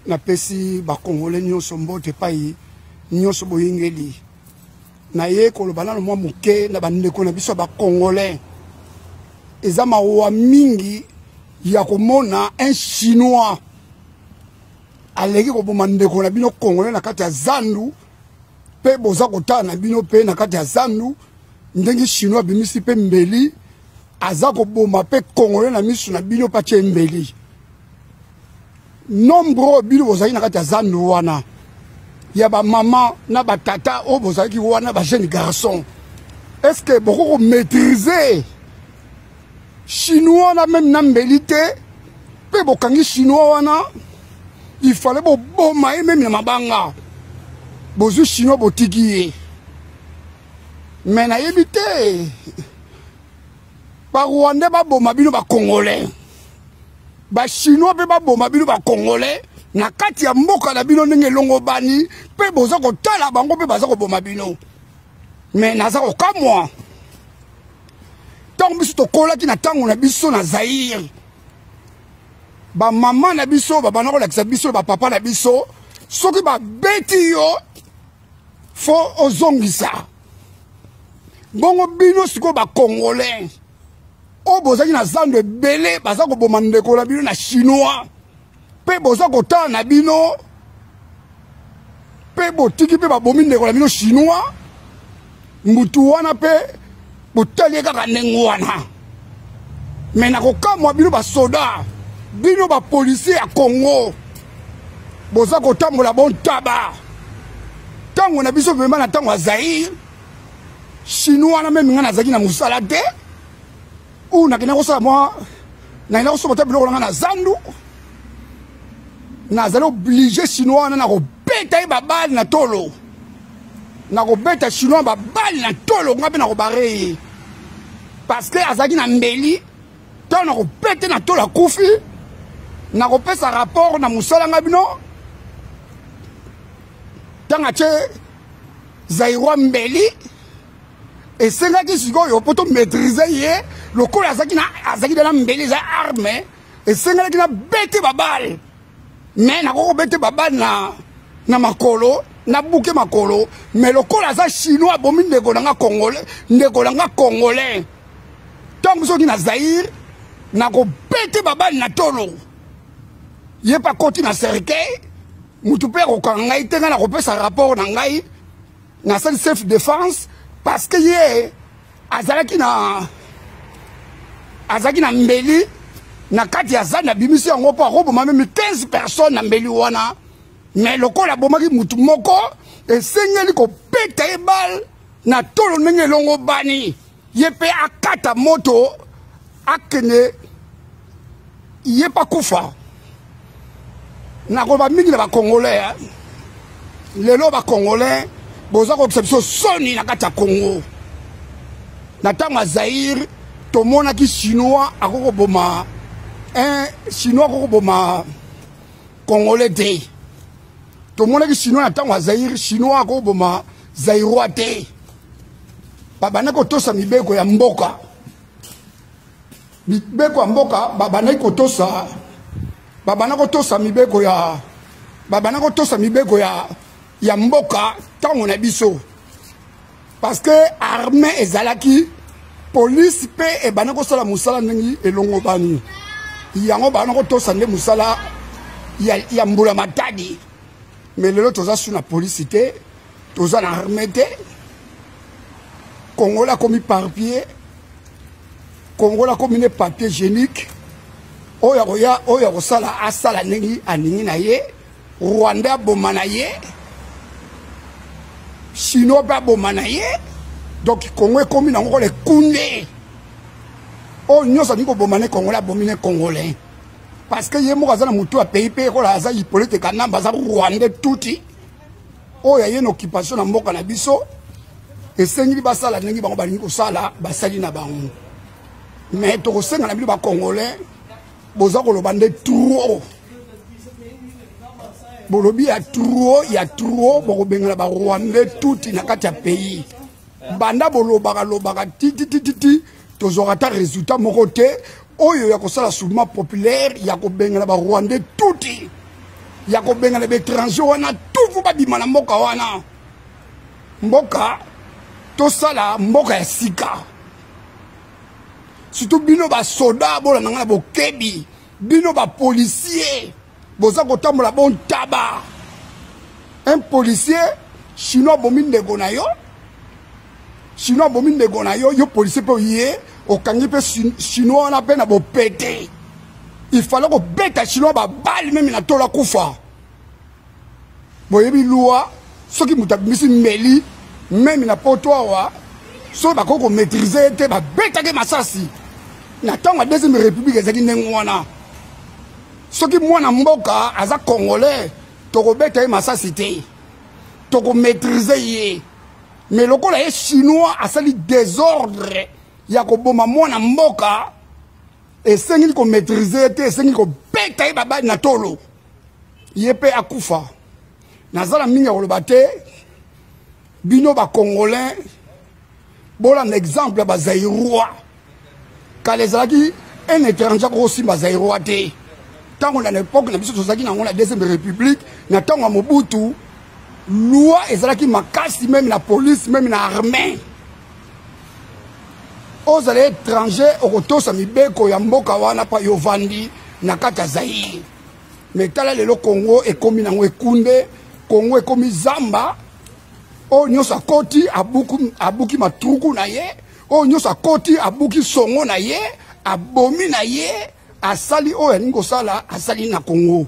Napesi bakongole nyonso mbote epai nyonso boyingeli. Naye koloba nano mwa moke na bandeko na biso ya bakongole. Eza mawa mingi ya komona un chinois aleki koboma ndeko na bino kongole na kati ya zandu, mpe boza kotala na bino mpe na kati ya zandu ndenge chinois abimisi mpe mbeli aza koboma mpe kongole na miso na bino mpe atie mbeli. Nombre oyo bino bozalaki na kati ya zandu wana ya bamama na batata oyo bozalaki wana ba jeune garçon, est ce que bokoki komaîtrise chinois wana meme na mbeli te? Mpe bokangi chinois wana, il fallait boboma ye meme na mabanga. Bozwi chinois, botiki ye, me nayebi te barwandais baboma bino bacongolais, bachinois mpe baboma bino bacongolais na kati ya mboka na bino ndenge elongo bani, mpe boza kotala bango mpe baza koboma bino. Me naza kokamwa, ntango biso tokolaki na ntango na biso na Zaire, bamama na biso babanda kolakisa biso na bapapa na biso, soki babeti yo fo ozongisa. Bongo bino sikoyo bacongolais oyo bozalaki na zando ebele, baza koboma ndeko na bino na chinois, mpe boza kotala na bino mpe botiki mpe babomi ndeko na bino chinois mbutu wana, mpe botali ye kaka ndenge wana. Me nakokamwa bino basoda, bino bapolisier ya Congo, boza kotambola bontaba. Ntango na biso vraimen na ntango ya Zaire, chinois wana meme ngai nazalaki na mosala te, ou nakenda kosala mwa, nakenda kosomba ta biloko na ngai na zandu, nazali oblige chinois wana nakobeta ye babale na tolo, nakobeta chinois babale na tolo, ngai mpe nakobare ye parce que azalaki na mbeli. Ntango nakobete na tolo akufi, nakopesa rapport na mosala ngai bino. Ntango atie Zairoi mbeli, esengaki sikoyo mpo tomaîtrise ye lokola azalaki na mbeli, eza arme, esengelaki na bete babale. Me nakoki kobete babale na makolo, nabuke makolo, me lokola aza chinois abomi ndeko na nga congolais, ndeko na nga congolais. Ntango soki na Zaire nakobete babale na tolo, ye mpe akoti na cercueil, mutu mpe akokanga ngai te. Ngai nakopesa rapport na ngai, nasali self défense parce que ye azalaki na mbeli na kati ya zani, abimisi yango mpo akoboma meme 15 personnes na mbeli wana. Me lokola abomaki mutu moko, esengeli kobeta ye bale na tolo ndenge elongo bani, ye mpe akata moto akende, ye mpe akufa. Nakoloba mingi na bakongolais lelo, bakongolais boza kokisa biso soni na kati ya Congo. Na ntango ya Zaire tomonaki chinois akoki koboma un chinois, akoki koboma congolais te. Tomonaki chinois na ntango ya Zaire, chinois akoki koboma zairois te. Babandaki kotosa mibeko ya mboka, mibeko ya mboka babandaki kotosa, babanda kotosa mibeko ya, babanda kotosa mibeko ya mboka ntango na biso, parce que armée ezalaki, police mpe ebanda kosala mosala ndenge elongo bani yango, banda kotosa nde mosala ya mbula matadi. Mais lelo toza su na polisi te, toza na armée te. Kongola akomi parpier, Kongola akomi ne papier hygiénique, oyo akoya, oyo akosala, asala ndenge alingi na ye. Rwanda aboma na ye, chinois mpe aboma na ye. Donc Kongo ekomi nango kola ekunde, oyo nyonso alingi koboma ne congolais abomi ne congolais, parce que ye moko aza na motu ya pays mpe ekola aza Hippolyte Kanamba, aza rwandais tuti oyo aye na occupation na mboka na biso. Esengeli basala ndenge bango balingi kosala, basali na bango. Mais tokosenga na bino bacongolais, boza koloba nde trop, bolobi ya trop, ya trop. Bokobengana barwandais tuti na kati ya pays. Banda bolobaka lobaka tititititi, tozwaka ata résultat moko te oyo ya kosala soulèvement populaire ya kobengana barwandais tuti. ya kobengana baétranger wana tufu babima na mboka wana. Mboka tosala mboka ya sika. Surtout bino basoda, bolanda ngai na bokebi. Bino bapolicier boza kotambola bontaba. Un policier chinois abomi ndeko na yo, chinois abomi ndeko na yo, yo policier mpe oye okangi mpe chinois wana mpe na bopete. Il fallait kobeta chinois babali meme na tolo akufa. Boyebi loi, soki moto abimisi mbeli meme na poto awa, soki bakoki komaîtrise ye te, babetaki masasi. Na ntango ya deuxième république ezalaki ndenge wana. Soki mwana mboka aza congolais, tokobeta ye masasi te, tokomaîtrise ye. Mais lokola ye chinois asali désordre ya koboma mwana mboka, esengeli komaîtrise ye te, esengeli kobeta ye babali na tolo, ye mpe akufa. Naza na mingi ya koloba te. Bino bacongolais, bolanda exemple ya bazaïrois. Kala ezalaki un étranger akokosimba zaïrois te. Ntango na époque na biso tozalaki nango na deuxième république, na ntango ya Mobutu, loi ezalaki makasi, même na police, même na armée. Ozala étranger, okotosa mibeko ya mboka wana mpa yo ovandi na kati ya Zaire. Mais tala lelo, Congo ekomi nango ekunde, Congo ekomi zamba. Oyo nyonso akoti abuki, abuki matruku na ye. Oyo nyonso akoti abuki songo na ye, abomi na ye, asali oyo alingi kosala, asali na Congo.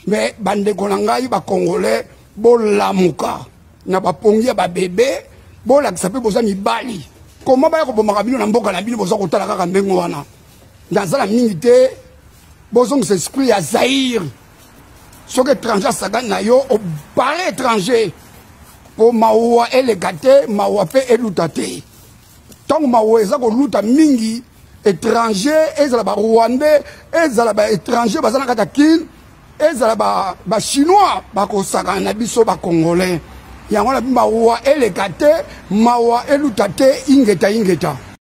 Mais bandeko na ngai bacongolais, bolamuka na bapongi ya babebe, bolakisa mpe boza mibali. Koma baya kobomaka bino na mboka na bino, boza kotala kaka ndenge wana. Naza na mingi te. Bozongisa esprit ya Zaire. Soki étranger asakani na yo, obare étranger, mpo mawa eleka te, mawa mpe eluta te. Ntango mawa eza koluta mingi, étranger, ezala barwandais, ezala baétranger baza na kati ya Kine, ezala bachinois, bakosakana na biso bacongolais. Yango na mawa eleka te, mawa eluta te. Ingeta, ingeta.